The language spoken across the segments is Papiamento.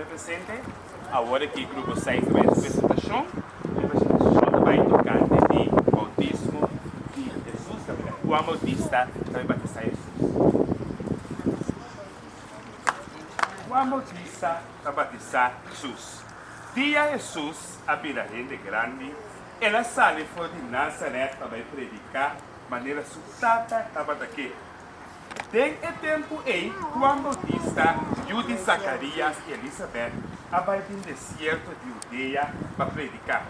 ta presente. Awor aki Grupo Seis ta bai su presentashon. E presentashon ta bai tokante di boutismo di Hesus, kaminda Juan Boutista ta bai batisá Hesus. Juan Boutista ta batisá Hesus. Dia Hesus a bira hende grandi, el a sali for di Nazaret pa bai prediká manera su Tata tabata ke. Den e tempu ei, Juan Boutista, yu di Zakarias i Elisabèt, a bai den desierto di Hudea pa prediká.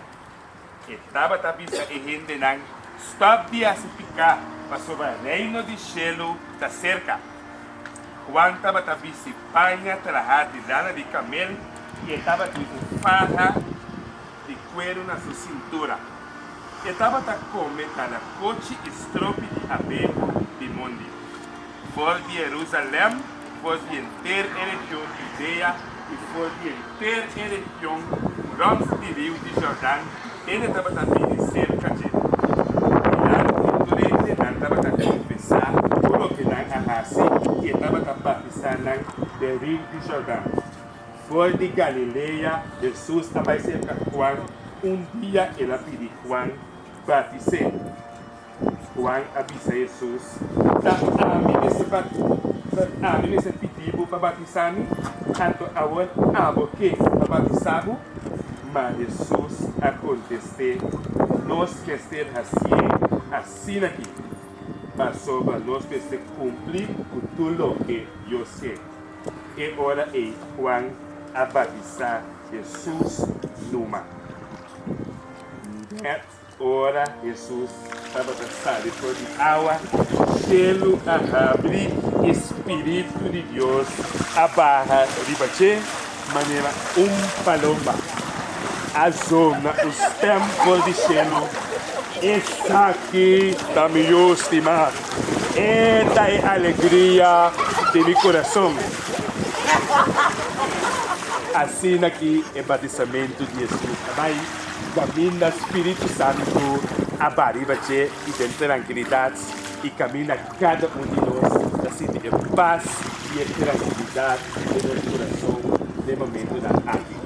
E tabata bisa e hendenan, Stòp di hasi piká, pasobra Reino di shelu ta serka. Juan tabata bisti paña trahá di lana di kamel i e tabatin un faha di kueru na su sintura. E tabata kome kanakochi i stropi di abeha di mondi. For di Herusalèm, for di henter e region di Hudea i for di henter e region rònt di riu di Jordan, hende tabata bini serka dje. Dilanti di tur hende nan tabata konfesá tur loke nan a hasi i e tabata batisá nan den riu di Jordan. For di Galilea, Hesus a bai serka Juan. Un dia el a pidi Juan batis'é. Juan a bisa Hesus, Ta ami mester ta ami mester pidi bo pa batisá mi, anto awor abo ke pa batisá bo? Ma Hesus a kontest'é, Nos mester hasié asina aki, pasobra nos mester kumpli ku tur loke Dios ke. E ora ei Juan a batisá Hesus numa. Nèt ora Hesus tabata sali for di awa, shelu a habri i spiritu di Dios a baha riba dje manera un palomba. A zona un stèm for di shelu, Esaki ta mi Yu stimá. E ta e alegria di mi kurason. Asina ki e batisamentu di Hesus a bai, kaminda Spiritu Santu a baha riba dje i den trankilidat, i kaminda kada un di nos ta sinti e pas i e trankilidat den nos kurason den momentunan aki.